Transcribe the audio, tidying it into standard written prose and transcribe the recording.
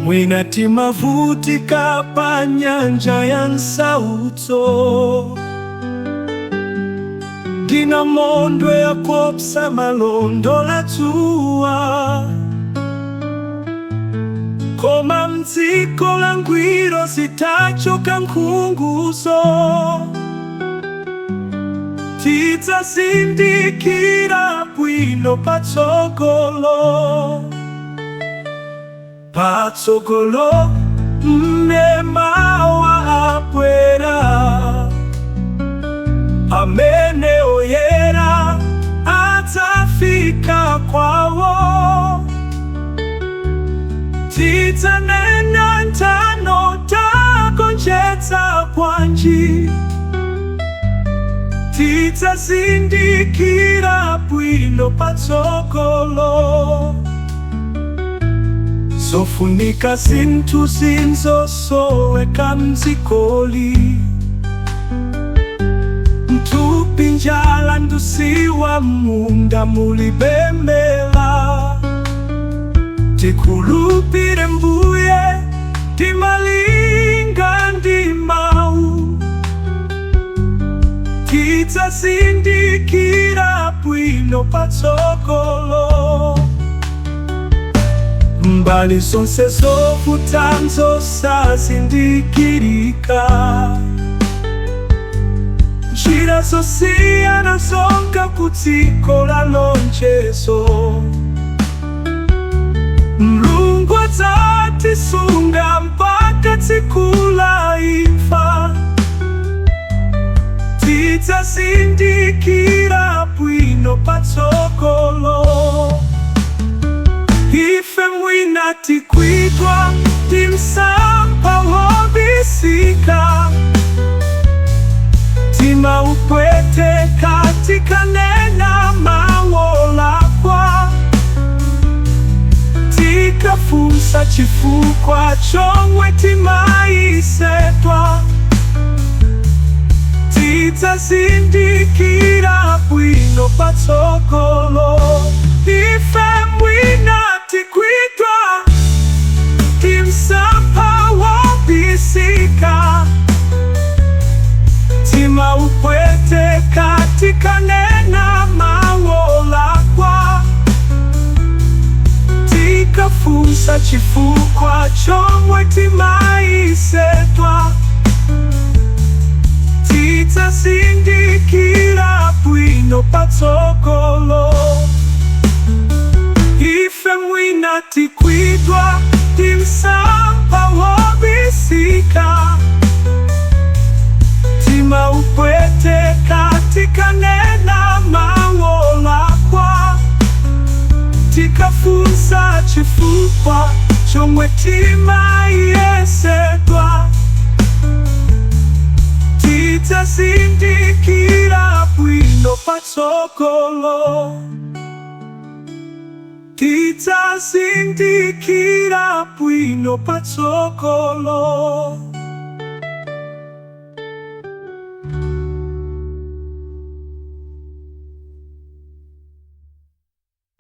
Mwina timavutika pa nyanja ya nsautso, ndi namondwe akuopsa malondola dzuwa, koma mdziko la ngwiro zitachoka nkhunguzo, tidzazindikira bwino patsogolo, patsogolo mmawa abwera, amene oyera adzafika kwawo. Tidzanena nthano tagonjetsa bwanji? Tidzazindikira bwino patsogolo. Zofunika zinthu zinzosoweka mdzikoli, mthupi njala ndi usiwa, munda mulibe mela. Tikhulupire Mbuye timalinga ndi mawu, tidzazindikira bwino patsogolo. Mbali zonse zovuta nzosazindikirika, njira zosiyana zonka kudziko la lonjezo. Mulungu adzatisunga mpaka tsiku la imfa. Tidzazindikira bwino patsogolo. Ife mwina tigwidwa ndi msampha wobisika, mtima upweteka tikanena mawu olakwa, tikafunsa chifukwa chomwe timayesedwa, tidzazindikira bwino patsogolo. Ife mwina tigwidwa ndi msampha wobisika, mtima upweteka tikanena mawu olakwa, tikafunsa chifukwa chomwe timayesedwa, tidzazindikira bwino patsogolo. Ife mwina tigwidwa ndi msampha wobisika, mtima upweteka tikanena mawu olakwa, tikafunsa chifukwa chomwe timayesedwa, tidzazindikira bwino patsogolo. Tidzazindikira bwino patsogolo.